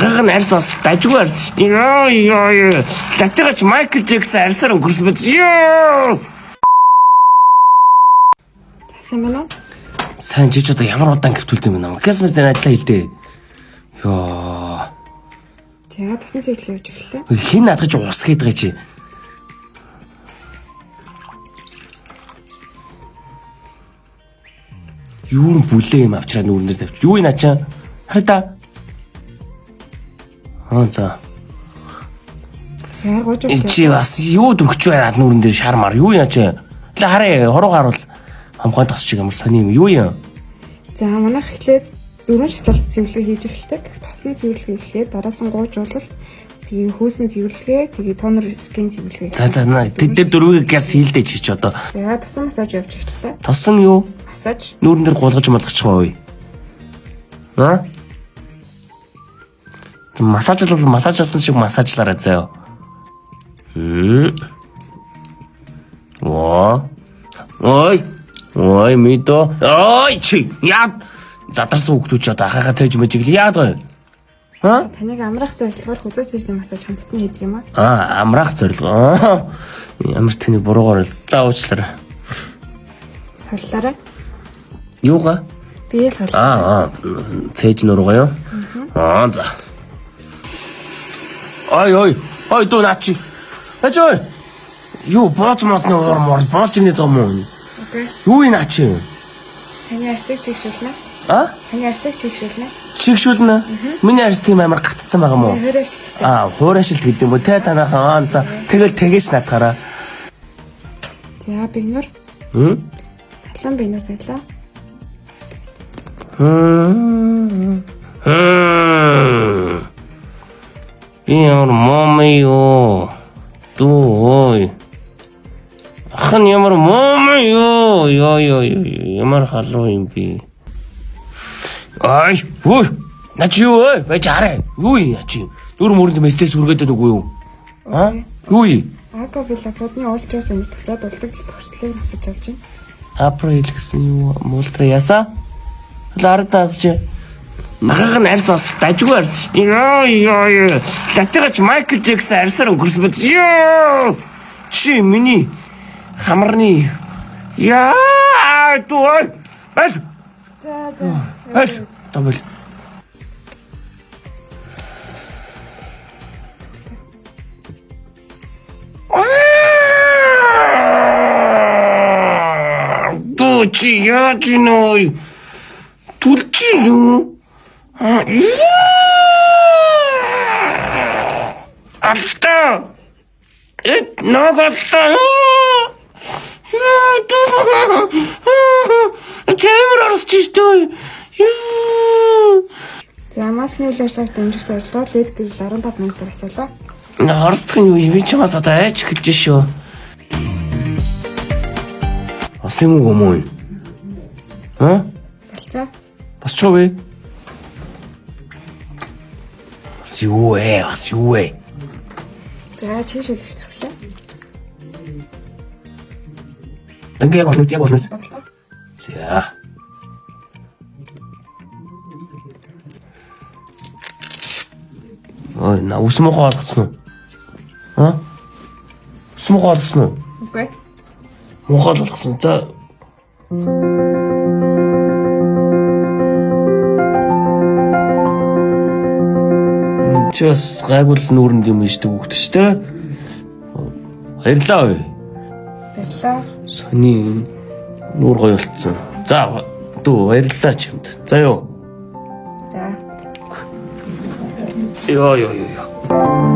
Ахаг нь арьс бас дажгүй арьс шүү. Йоо ёо ёо. Латигач Майкл Джексон арьсаар өнгөрсөн мэт. Йоо. Сайн байна уу? Сайн жиж одоо ямар удаан гівтүүлдэг юм бэ намайг. Christmas дээр ажиллаа хийлдэ. Йоо. За тусан цэвэрлэг явж эхэллээ. Хин надад ч ус гээд байгаа чи. Юу юм бүлээ юм авчраа нүүрнээр тавьчих. Юу юм ачаа? Хараа та. Аа за. За гуйж Энд чи бас юу дөрөгч байна нүүрэн дээр шар мар. Юу юм ачаа? Лээ хараа хоруу харуул хамгаан тос чиг ямар сони юм. Юу юм? За манайх эхлээд дөрвөн шатлалт цэвэрлэг хийж эхэлдэг. Тосон цэвэрлэг эхлээд дараас нь гуйжуулалт, тэгээ хөөсөн цэвэрлэгээ, тэгээ тонор скин цэвэрлэгээ. За за на тэд дээр дөрвийг гяс хийлдэж чи чи одоо. За тусан массаж явж эхэллээ. Тосон юу? Массаж. Нүүрэн дээр гулгаж молгочих баа. Аа? Массажлал массажласан шиг массажлаарай заяа. Хм. Оо. Ой. Ой, мидо. Ой, чи яа задарсан хүүхдүүд ч одоо ахаага цээж мэжиг л яад вэ? Аа? Таныг амрах зорилгоор хүзүү цэжний массаж хамтдаа хийдэг юм аа. Аа, амраах зорилго. Аа. Ямар тэний буруугаар л за уучлаарай. Суллаарай. Юугаа? Бие сул. Аа, цээж нургаа юу? Аа, за. Ой, ой. Ой, дүү наа чи. Аж ой. Юу, бооц моцны уур мор, бооц чигнэ доо мөн. Окей. Юу юм наа чи? Таны арсыг чигшүүлнэ. А? Таны арсыг чигшүүлнэ. Чигшүүлнэ. Миний арьс тийм амар гатцсан байгаа мó? Хуваарь шилттэй. Аа, хуурайшилт гэдэг юм уу? Тэ танаахан аа за. Тэгэл тэгээч наадахаараа. За бигнүр. Хм? Халуун бигнүр тавилаа. Хм. Хм. Би ямар момой юу? Дүү ой. Ах нь ямар момой юу? Йоо ёо ёо ямар халуун юм би. Ай, хөө. На чи юу вэ? Байж арай. Юу юм яа чи? Нүр мөрөнд мессеж сүргээд байдаг уу юу? А? Юу юм? Ака Вилаподны уулзраас өмнө тохироод улдагдал бохирдлыг насаж авч байна. Април гэсэн юу? Муултра ясаа? Лард чи. Нахаг нь арьс бас дажгүй арьс шүү. Йоо ёо ёо. Латигач Майкл Джексон арьсаар өнгөрсөн мэт. Йоо. Чи миний хамарны яа дүү. Аль За за. аль томл. Дүү чи яаж нөө? Түлчи юу? Алта! Эт нагалта! Чамэр орсч шүү. Юу? За маскны үйл ажиллагааг дэмжих зорилгоор лед гэрэл 15 минутаар асаалаа. Орсдох нь юу юм? Би чамаас одоо айж эхэлж шүү. Бас юм уу мөн? А? Болцоо. Босч уу вэ? Бас юу вэ? Бас юу вэ? За чи шүлэгч төрхлөө. Ингээ яг болно, яг болно. Болцоо. За. Ой, на ус мохоо олгоцсон уу? А? Ус мохоо олгоцсон уу? Үгүй. Мохоо олгоцсон. За. Чи бас гайгүй л нүүрэнд юм иждэг хүүхэд шүү дээ. Баярлалаа ой. Баярлалаа. Сони нүүр гоё болцсон. За дүү баярлалаа чамд. За юу. За. Йоо ёо ёо.